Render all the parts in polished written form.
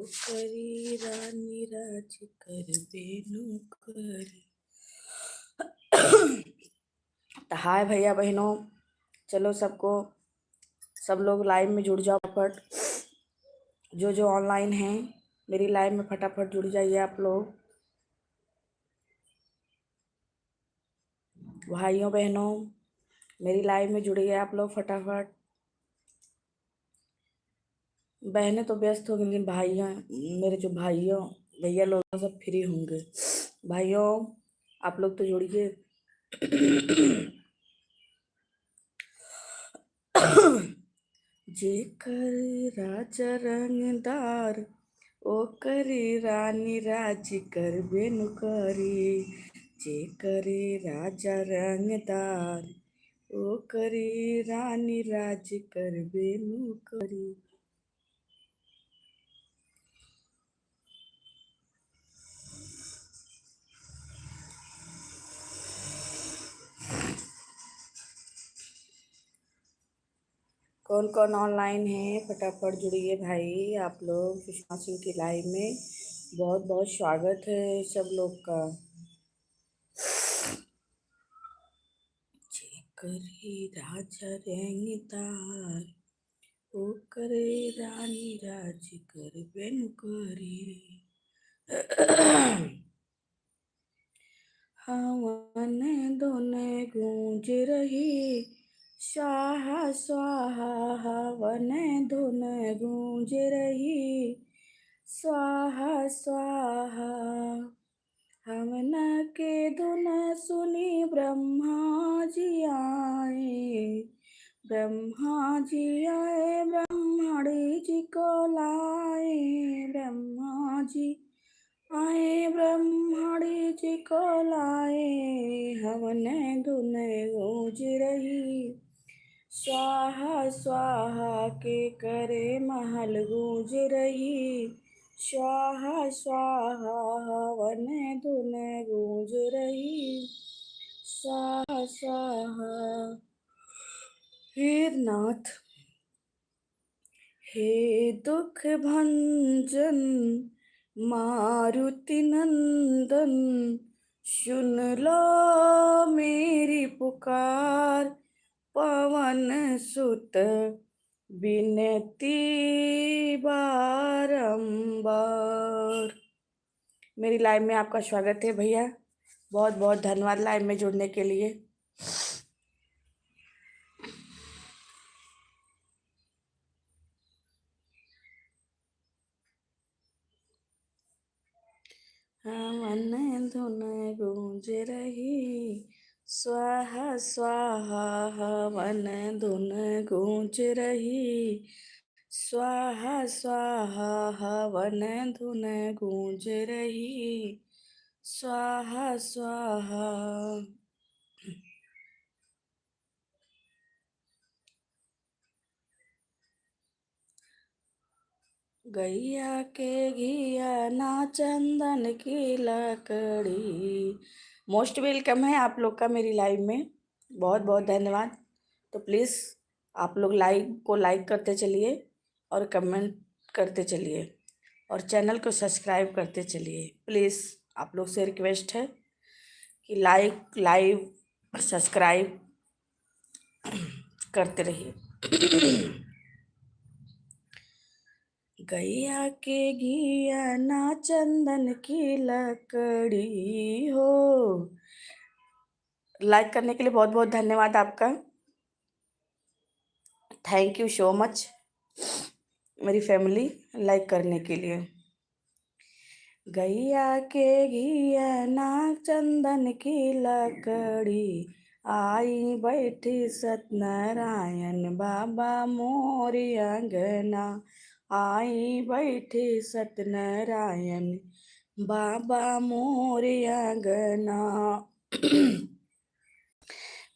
करी रानी राज कर बेनु करी। तो हाय भैया बहनों, चलो सबको, सब लोग लाइव में जुड़ जाओ फटाफट। जो जो ऑनलाइन हैं मेरी लाइव में फटाफट जुड़ जाइए आप लोग। भाइयों बहनों, मेरी लाइव में जुड़िए आप लोग फटाफट। बहनें तो व्यस्त होंगी, लेकिन भाइयों, मेरे जो भाइयों भैया लोग सब फ्री होंगे। भाइयों आप लोग तो जुड़िए। जेकर राजा रंगदार ओ करे रानी राज कर बेनु करी। जे करे राजा रंगदार ओ करे रानी राज कर बेनु करी। कौन कौन ऑनलाइन है फटाफट जुड़िए भाई आप लोग। सुषमा सिंह की लाइव में बहुत बहुत स्वागत है सब लोग का। जे करे राजा रंगदार ओ करे रानी राज कर बेनु करी। हवन धुन गूंज रही स्वाहा स्वाहा, हवन धुन गूंज रही स्वाहा स्वाहा। हवन के धुन सुनी ब्रह्मा जी आए, ब्रह्मा जी आए ब्रह्माणी जी को लाए, ब्रह्मा जी आए ब्रह्माणी जी को लाए। हवन धुन गूंज रही स्वाहा स्वाहा, के करे महल गूंज रही स्वाहा स्वाहा, हवन धुन गूंज रही स्वाहा स्वाहा। हे नाथ हे दुख भंजन मारुति नंदन, सुन लो मेरी पुकार, पवन सुत विनती बारंबार। मेरी लाइव में आपका स्वागत है भैया, बहुत बहुत धन्यवाद लाइव में जुड़ने के लिए। हवन धुन गूंज रही स्वाहा स्वाहा, हवन धुन गूंज रही स्वाहा स्वाहा, हवन धुन गूंज रही स्वाहा स्वाहा। गैया के घिया ना चंदन की लकड़ी। मोस्ट welcome है आप लोग का मेरी लाइव में, बहुत बहुत धन्यवाद। तो प्लीज़ आप लोग लाइव को लाइक करते चलिए और कमेंट करते चलिए और चैनल को सब्सक्राइब करते चलिए। प्लीज़ आप लोग से रिक्वेस्ट है कि लाइक लाइव सब्सक्राइब करते रहिए। गैया के घिया ना चंदन की लकड़ी हो। लाइक करने के लिए बहुत बहुत धन्यवाद आपका, thank you so much मेरी फैमिली लाइक करने के लिए। गैया के घिया ना चंदन की लकड़ी, आई बैठी सत्यनारायण बाबा मोरी अंगना, आई बैठी सत्यनारायण बाबा मोरी अंगना।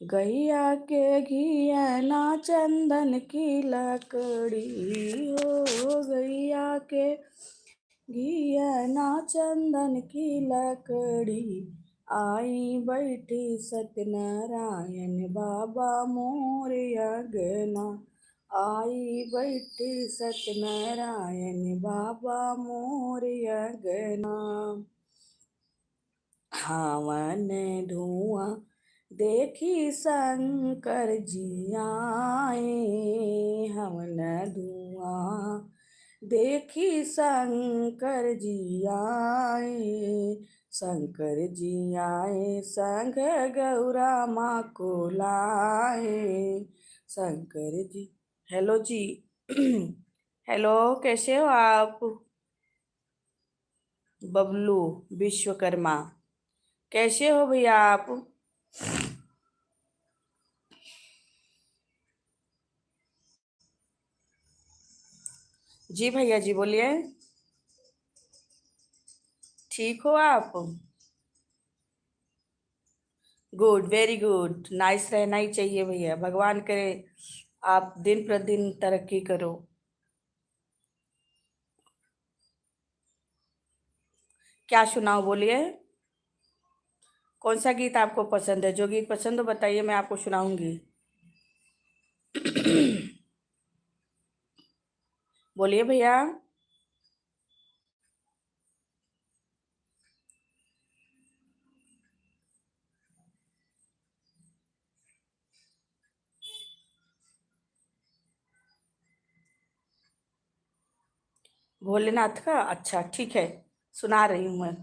गैया के घिया ना चंदन की लकड़ी हो, गैया के घिया ना चंदन की लकड़ी, आई बैठी सत्यनारायण बाबा मोरे अंगना, आई बैठी सत्यनारायण बाबा मोर अंगना। हवन धुआं देखी शंकर जी आए, हवन धुआं देखी शंकर जी आए। शंकर जी आए संग गौरा माँ को लाए। शंकर जी। हेलो जी। हेलो, कैसे हो आप? बबलू विश्वकर्मा, कैसे हो भैया आप? जी भैया जी बोलिए। ठीक हो आप? गुड, वेरी गुड, नाइस रहना ही चाहिए भैया। भगवान करे आप दिन प्रतिदिन तरक्की करो। क्या सुनाओ, बोलिए। कौन सा गीत आपको पसंद है? जो गीत पसंद हो बताइए, मैं आपको सुनाऊंगी। बोलिए भैया। भोलेनाथ का? अच्छा ठीक है, सुना रही हूँ मैं।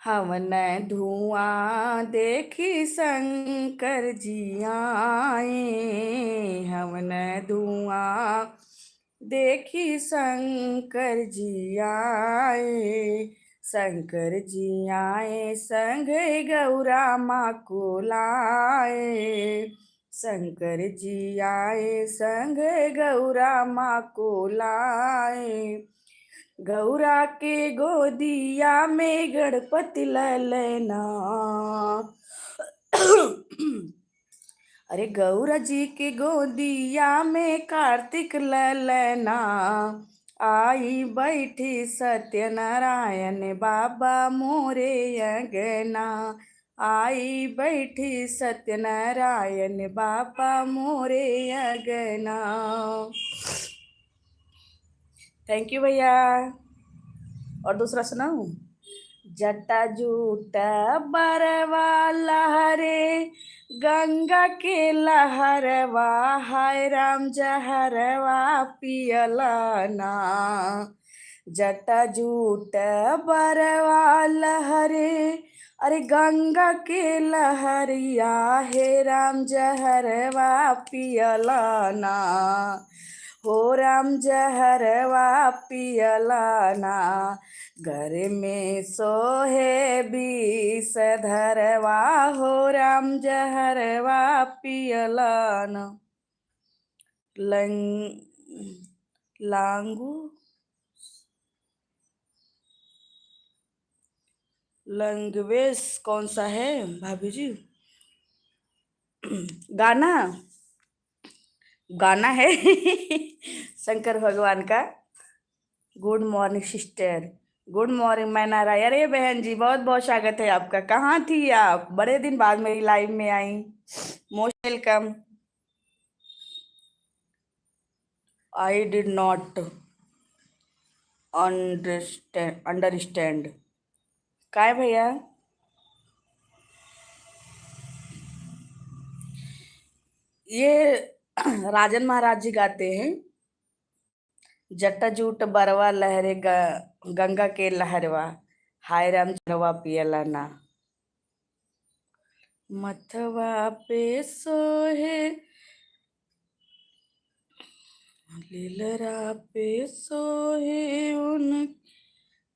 हवन धुआं देखी शंकर जी आए, हवन धुआं देखी शंकर जी आए। शंकर जी आए संग गौरा माँ को लाए। शंकर जी आए संग गौरा माँ को लाए। गौरा के गोदिया में गणपति ललना। अरे गौरा जी के गोदिया में कार्तिक ललना। आई बैठी सत्यनारायण बाबा मोरे अंगना। आई बैठी सत्यनारायण बाबा मोरे अंगना। Thank you भैया। और दूसरा सुनाऊं? जटा जूट बरवा लहरे गंगा के लहरवा, हाय राम जहरवा पियलना। जटा जूट बरवा लहरे, अरे गंगा के लहरिया, हे राम जहरवा पियलना। हो राम जहरवा पियलना। घर में सोहे विष धरवा, हो राम जहरवा पियलना। लंग लांगू लैंग्वेज कौन सा है भाभी जी? गाना गाना है शंकर भगवान का। Good morning sister, good morning Maina Rai. अरे बहन जी, बहुत बहुत स्वागत है आपका। कहाँ थी आप? बड़े दिन बाद मेरी लाइव में आई। Most welcome. I did not understand understand काय भैया? ये राजन महाराज जी गाते हैं। जटा जूट बरवा लहरे गंगा के लहरवा, हाय राम जहरवा पियला ना। मथवा पे सोहे लीलरा पे सोहे उन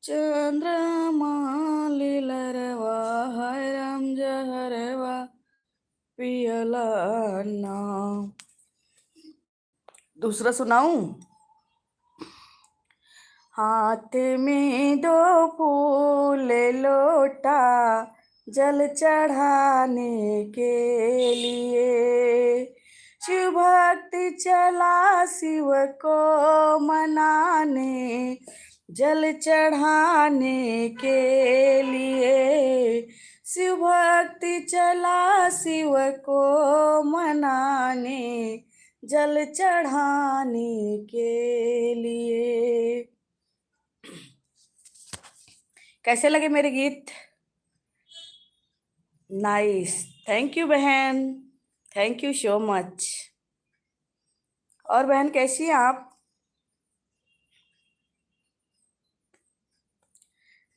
चंद्रमा लीलरवा, हाय राम जहरवा पियला ना। दूसरा सुनाऊं? हाथ में दो फूल लोटा जल चढ़ाने के लिए, शिव भक्ति चला शिव को मनाने। जल चढ़ाने के लिए, शिव भक्ति चला शिव को मनाने, जल चढ़ाने के लिए। कैसे लगे मेरे गीत? नाइस, thank you बहन, thank you so much. और बहन कैसी हैं आप?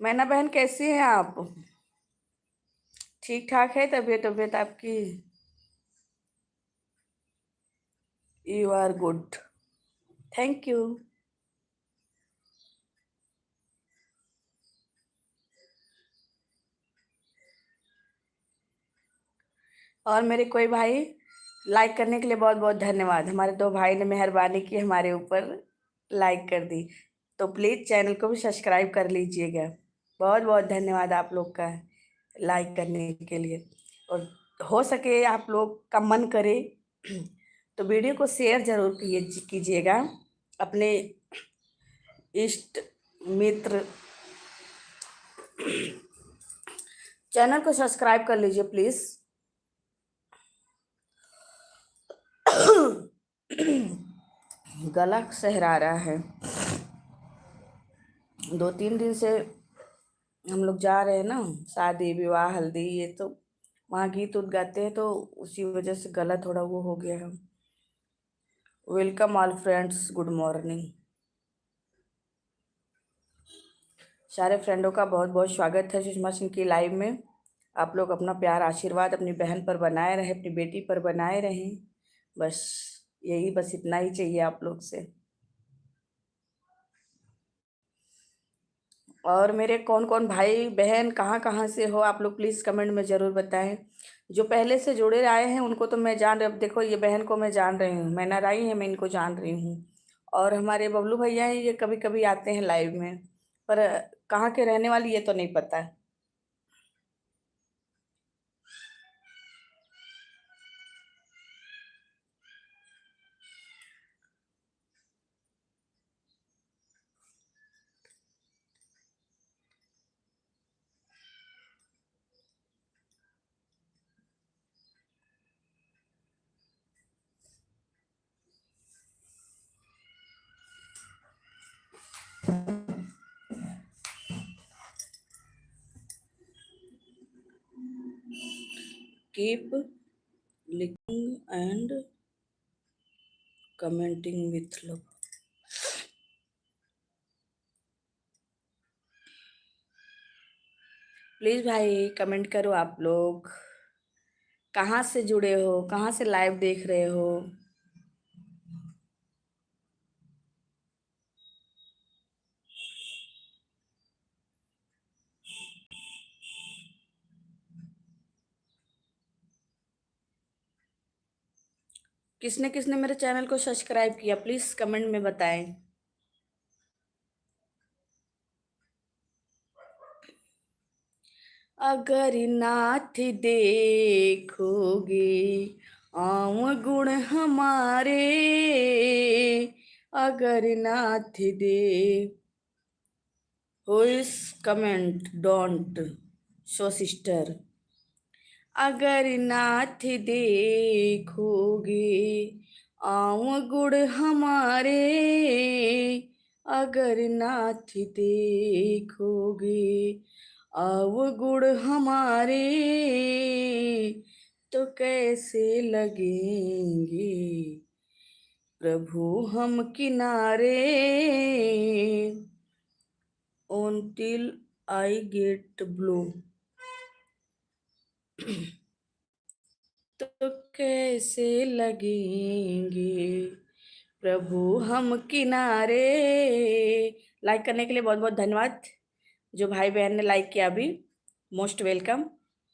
मैना बहन कैसी हैं आप? ठीक ठाक है तबीयत? तबीयत आपकी? You are good, thank you. और मेरे कोई भाई लाइक करने के लिए बहुत बहुत धन्यवाद। हमारे दो भाई ने मेहरबानी की, हमारे ऊपर लाइक कर दी, तो प्लीज़ चैनल को भी सब्सक्राइब कर लीजिएगा। बहुत बहुत धन्यवाद आप लोग का लाइक करने के लिए। और हो सके आप लोग का मन करे तो वीडियो को शेयर ज़रूर कीजिएगा अपने इष्ट मित्र। चैनल को सब्सक्राइब कर लीजिए प्लीज़। गला सहरा रहा है, 2-3 दिन से हम लोग जा रहे हैं ना शादी विवाह हल्दी, ये तो वहाँ गीत उत गाते हैं, तो उसी वजह से गला थोड़ा वो हो गया है। Welcome all friends, good morning. सारे फ्रेंडों का बहुत बहुत स्वागत है सुषमा सिंह की लाइव में। आप लोग अपना प्यार आशीर्वाद अपनी बहन पर बनाए रहें, अपनी बेटी पर बनाए रहें, बस यही, बस इतना ही चाहिए आप लोग से। और मेरे कौन कौन भाई बहन कहाँ कहाँ से हो आप लोग प्लीज़ कमेंट में ज़रूर बताएं। जो पहले से जुड़े आए हैं उनको तो मैं जान रही हूँ, अब देखो ये बहन को मैं जान रही हूँ, मैना राई है, मैं इनको जान रही हूँ। और हमारे बबलू भैया हैं, ये कभी कभी आते हैं लाइव में, पर कहाँ के रहने वाली ये तो नहीं पता। Keep liking and commenting with love. Please भाई कमेंट करो आप लोग कहाँ से जुड़े हो, कहाँ से लाइव देख रहे हो। किसने किसने मेरे चैनल को सब्सक्राइब किया प्लीज़ कमेंट में बताएं। अगर नाथ देखोगे आम गुण हमारे, अगर नाथ दे हो इस कमेंट don't show sister. अगर नाथ देखोगे आम गुण हमारे, अगर नाथ देखोगे अवगुण हमारे, तो कैसे लगेंगे प्रभु हम किनारे। Until I get blue, तो कैसे लगेंगे प्रभु हम किनारे। लाइक करने के लिए बहुत बहुत धन्यवाद। जो भाई बहन ने लाइक किया अभी, मोस्ट welcome,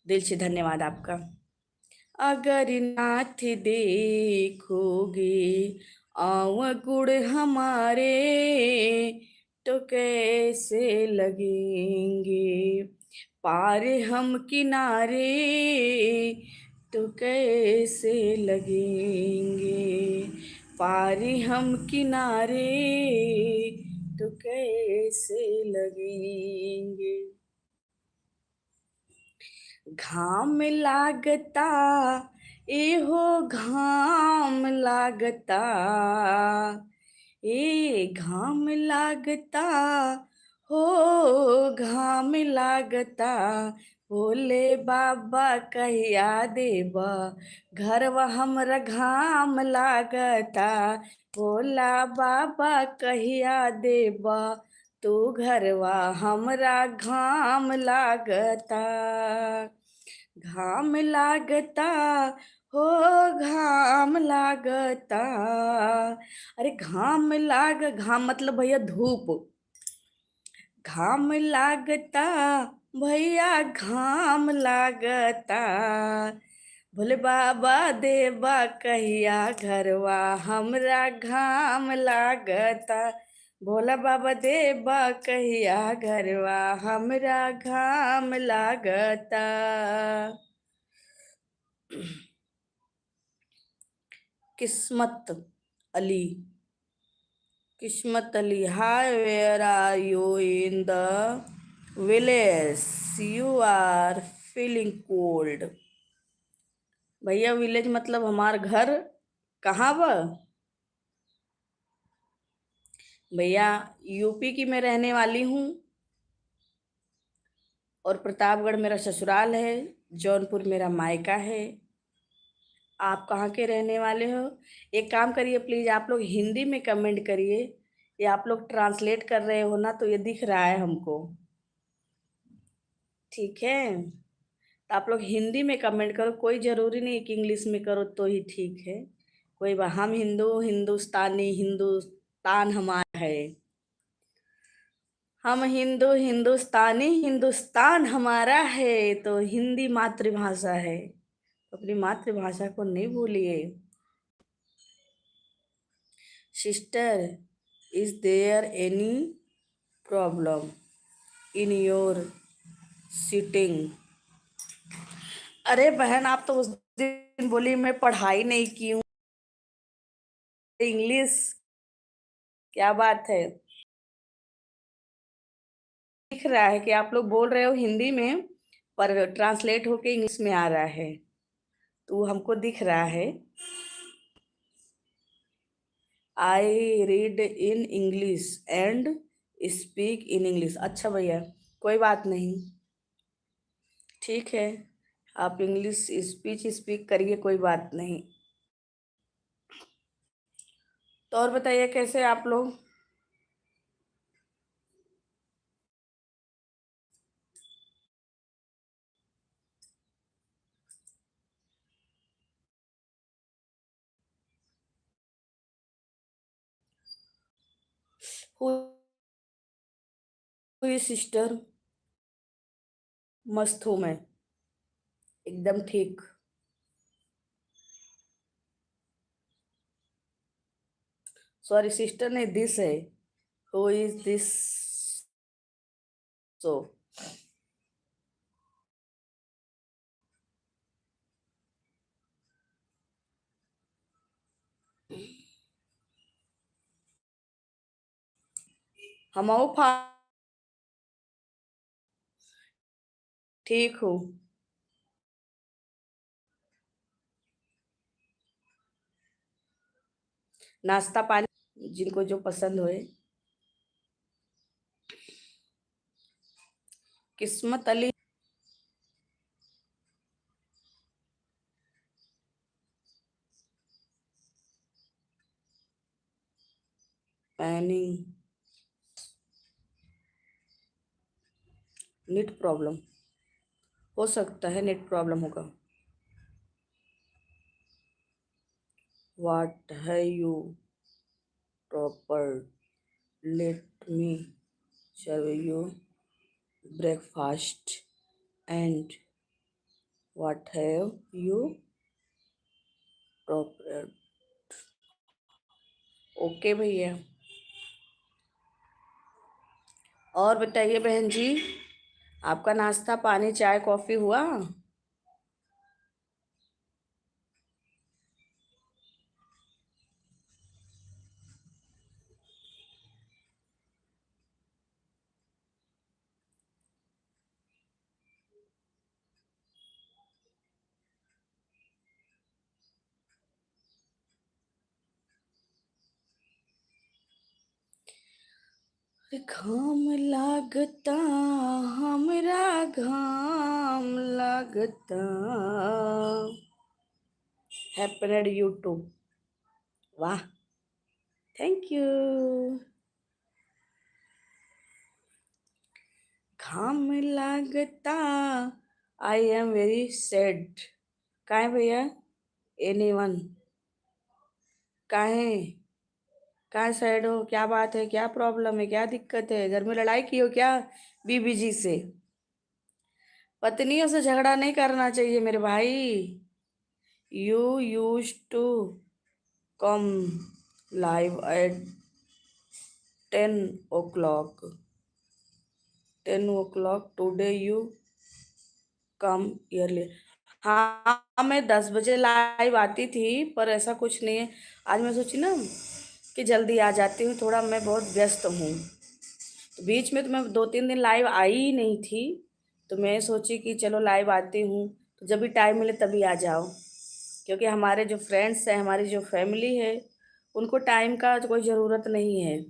दिल से धन्यवाद आपका। अगर नाथ देखोगे अवगुण हमारे, तो कैसे लगेंगे पार हम किनारे, तो कैसे लगेंगे पार हम किनारे, तो कैसे लगेंगे। घाम लागता एहो घाम लागता, ए घाम लागता हो घाम लागता, भोले बाबा कहिया देबा घरवा हमरा घाम लागता, भोला बाबा कहिया देबा तू घरवा हमरा घाम लागता, घाम लागता हो घाम लागता। अरे घाम लाग, घाम मतलब भैया धूप, घाम लागता भैया घाम लागता, भोले बाबा देबा कहिया घरवा हमरा घाम लागता, भोला बाबा देबा कहिया घरवा हमरा घाम लागता। Kismat Ali, Kismat Ali, hi, where are you in the village, you are feeling cold. भैया विलेज मतलब हमार घर कहाँ बा? भैया यूपी की मैं रहने वाली हूँ और प्रतापगढ़ मेरा ससुराल है, जौनपुर मेरा मायका है। आप कहाँ के रहने वाले हो? एक काम करिए प्लीज़, आप लोग हिंदी में कमेंट करिए, या आप लोग ट्रांसलेट कर रहे हो ना तो ये दिख रहा है हमको, ठीक है? तो आप लोग हिंदी में कमेंट करो, कोई ज़रूरी नहीं कि इंग्लिश में करो तो ही ठीक है। कोई बात, हम हिंदू हिंदुस्तानी, हिंदुस्तान हमारा है, हम हिंदू हिंदुस्तानी, हिंदुस्तान हमारा है, तो हिंदी मातृभाषा है, अपनी मातृभाषा को नहीं भूलिए। Sister, is there any problem in your sitting? अरे बहन, आप तो उस दिन बोली मैं पढ़ाई नहीं की हूँ इंग्लिश, क्या बात है? दिख रहा है कि आप लोग बोल रहे हो हिंदी में पर ट्रांसलेट होके इंग्लिश में आ रहा है, तो हमको दिख रहा है। I read in English and speak in English. अच्छा भैया, कोई बात नहीं, ठीक है, आप इंग्लिश स्पीच स्पीक करिए, कोई बात नहीं। तो और बताइए कैसे आप लोग? हुई सिस्टर, मस्त हूँ मैं, एकदम ठीक। सॉरी सिस्टर नहीं, this है, who is this? सो हम फा ठीक हूँ। नाश्ता पानी जिनको जो पसंद होए। किस्मत अली, पैनिंग नेट प्रॉब्लम हो सकता है, नेट प्रॉब्लम होगा। What है you proper, let me serve you breakfast and what have you proper. Okay भैया, और बताइए बहन जी, आपका नाश्ता पानी चाय कॉफ़ी हुआ? घाम लागता, हमरा घाम लागता। हैप्पनड यूट्यूब, वाह, thank you. घाम लागता। I am very sad. काहे भैया? एनी वन काहे काहे सैड हो? क्या बात है? क्या प्रॉब्लम है? क्या दिक्कत है? घर में लड़ाई की हो क्या बीबी जी से? पत्नियों से झगड़ा नहीं करना चाहिए मेरे भाई। You used to come live at 10 o'clock, 10 o'clock, today you come early. हाँ, मैं 10 बजे लाइव आती थी, पर ऐसा कुछ नहीं है। आज मैं सोची ना कि जल्दी आ जाती हूँ, थोड़ा मैं बहुत व्यस्त हूँ। तो बीच में तो मैं 2-3 दिन लाइव आई ही नहीं थी, तो मैं सोची कि चलो लाइव आती हूँ, तो जब भी टाइम मिले तभी आ जाओ, क्योंकि हमारे जो फ्रेंड्स हैं, हमारी जो फैमिली है, उनको टाइम का तो कोई ज़रूरत नहीं है।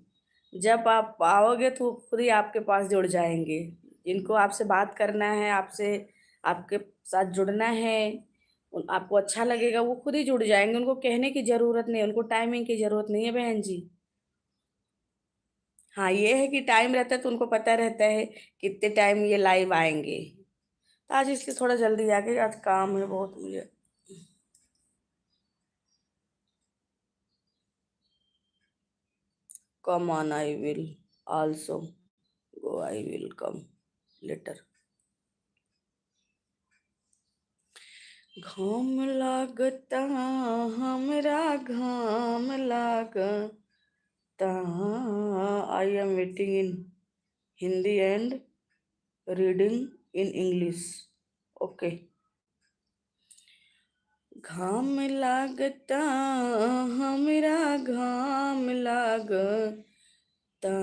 जब आप आओगे तो खुद ही आपके पास जुड़ जाएंगे। जिनको आपसे बात करना है, आपसे आपके साथ जुड़ना है, आपको अच्छा लगेगा, वो खुद ही जुड़ जाएंगे। उनको कहने की ज़रूरत नहीं, उनको टाइमिंग की ज़रूरत नहीं है बहन जी। हाँ, ये है कि टाइम रहता है तो उनको पता रहता है कितने टाइम ये लाइव आएंगे। तो आज इसलिए थोड़ा जल्दी आ गई, आज काम है बहुत मुझे। Come on, I will also go, I will come later. घाम लागता, हमरा घाम लागता। I am waiting in Hindi and reading in English, okay. घाम लागता, हमरा घाम लागता।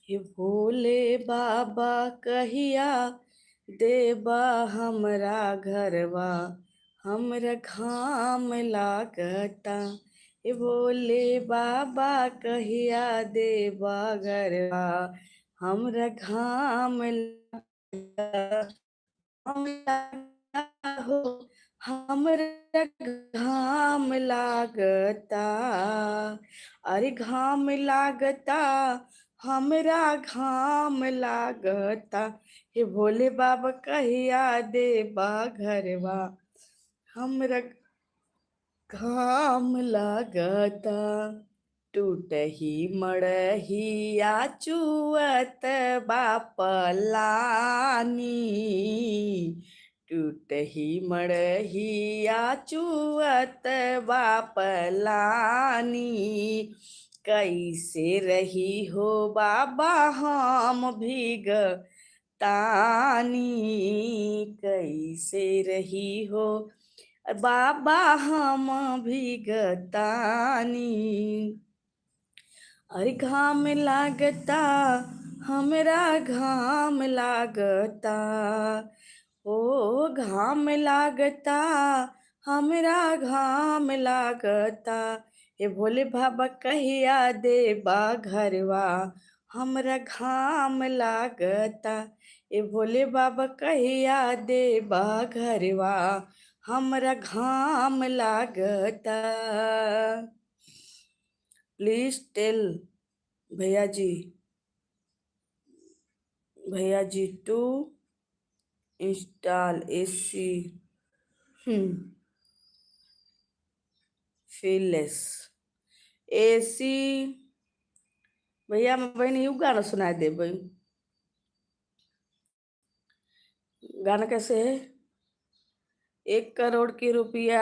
हे भोले बाबा, कहिया देबा हमरा घरवा, हमरा घाम लागता। हे भोले बाबा, कहिया देबा घरवा, हमरा घाम हो, हमरा घाम लागता। अरे घाम लागता, हमरा घाम लागता। हे भोले बाबा, कहिया देबा घरवा, हमरा घाम लागता। टूटही मड़हिया चुअत बा पलानी, टूटही मड़हिया चुअत बा पलानी। कैसे रही हो बाबा हम भीग तानी, कैसे रही हो बाबा हम भीगतानी। अरे घाम लागता, हमरा घाम लागता। ओ घाम लागता, हमरा घाम लागता। हे भोले बाबा, कहिया देबा घरवा, हमरा घाम लागता। ए भोले बाबा, कहिया देबा घरवा, हमरा घाम लागता। प्लीज टेल भैया जी, भैया जी to install AC feelless AC. भैया बहन you गाना सुना दे भाई। गाना कैसे है? 1 करोड़ की रुपया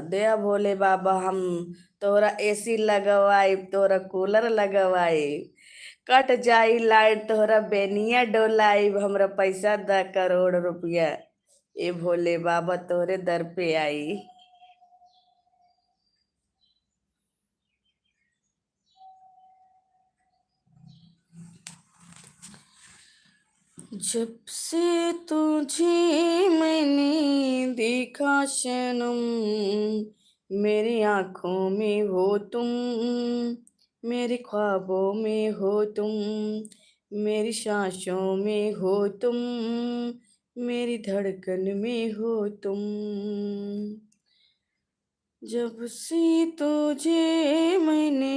दया भोले बाबा, हम तोरा एसी लगवाई, तोरा कूलर लगवाई, कट जाई लाइट तोहरा बेनिया डोलाई, हमरा पैसा द करोड़ रुपया, ए भोले बाबा, तोहरे दर पे आई। जब से तुझे मैंने देखा सनम, मेरी आंखों में हो तुम, मेरे ख्वाबों में हो तुम, मेरी सांसों में हो तुम, मेरी धड़कन में हो तुम। जब से तुझे मैंने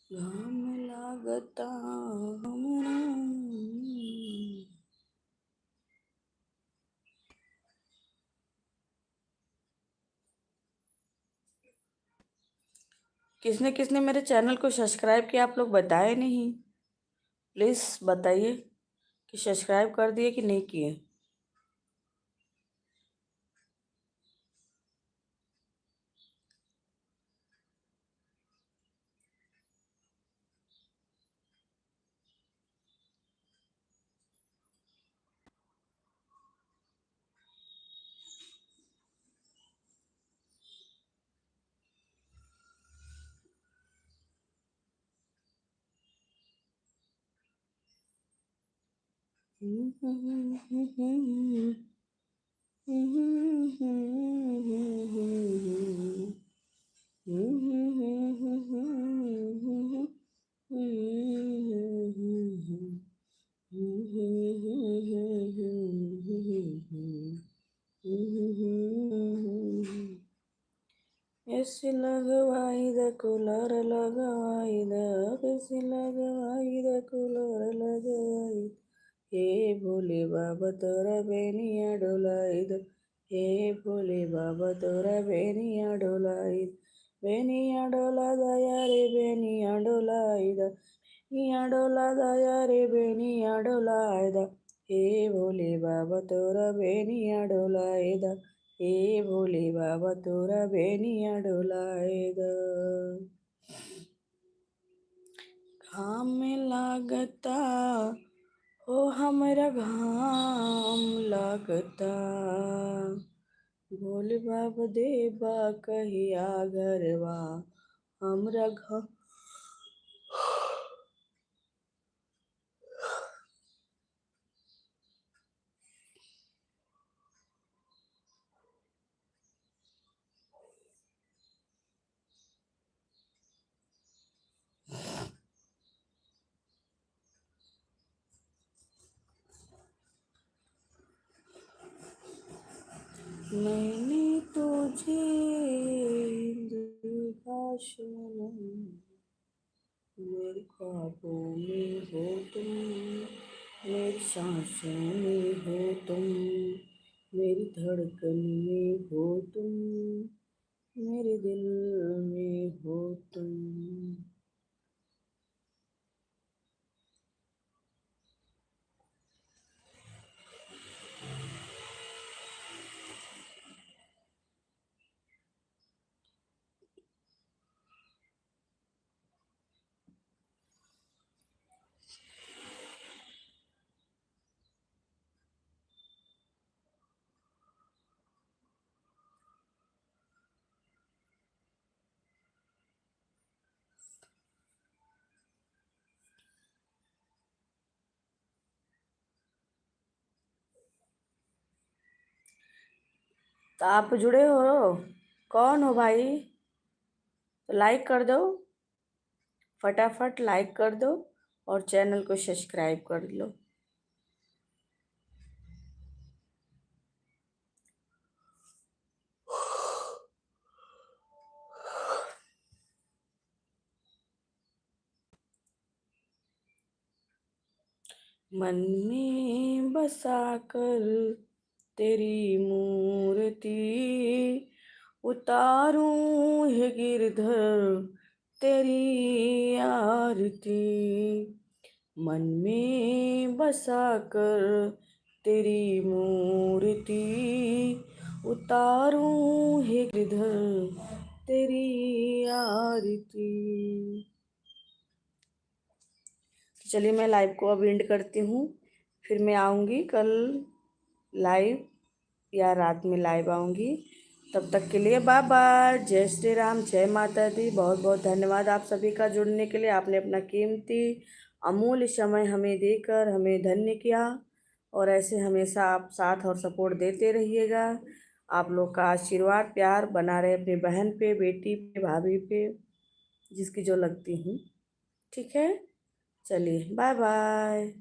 घाम लागता हमरा। किसने किसने मेरे चैनल को सब्सक्राइब किया आप लोग बताए नहीं, प्लीज़ बताइए कि सब्सक्राइब कर दिए कि नहीं किए। एसी लगवाई the cooler लगवाई the, AC लगवाई the cooler लगवाई। हे भोले बाबा तोरा बेनिया डोलाई the, हे भोले बाबा तोरा बेनिया डोलाई, बेनिया डोला दया रे बेनिया डोलाई the, बेनिया डोला दया रे बेनिया डोलाई the, हे भोले बाबा तोरा बेनिया डोलाई the, हे भोले बाबा तोरा बेनिया डोलाई the. घाम लागता हो हमरा घाम लागता, भोले बाबा देबा कहिया घरवा हमरा घाम। मैंने तुझे देखा सनम, मेरे ख्वाबों में हो तुम, मेरी सांसों में हो तुम, मेरी धड़कन में हो तुम, मेरे दिल में हो तुम। तो आप जुड़े हो, कौन हो भाई? तो लाइक कर दो, फटाफट लाइक कर दो और चैनल को सब्सक्राइब कर लो। मन में बसा कर तेरी मूर्ति उतारूं है गिरधर तेरी आरती। मन में बसा कर तेरी मूर्ति उतारूं है गिरधर तेरी आरती। चलिए मैं लाइव को अब एंड करती हूँ, फिर मैं आऊँगी कल लाइव या रात में लाइव आऊँगी। तब तक के लिए बाय बाय, जय श्री राम, जय माता दी। बहुत बहुत धन्यवाद आप सभी का जुड़ने के लिए। आपने अपना कीमती अमूल्य समय हमें देकर हमें धन्य किया, और ऐसे हमेशा आप साथ और सपोर्ट देते रहिएगा। आप लोग का आशीर्वाद प्यार बना रहे अपनी बहन पे, बेटी पे, भाभी पे, जिसकी जो लगती हूँ। ठीक है, चलिए, बाय बाय।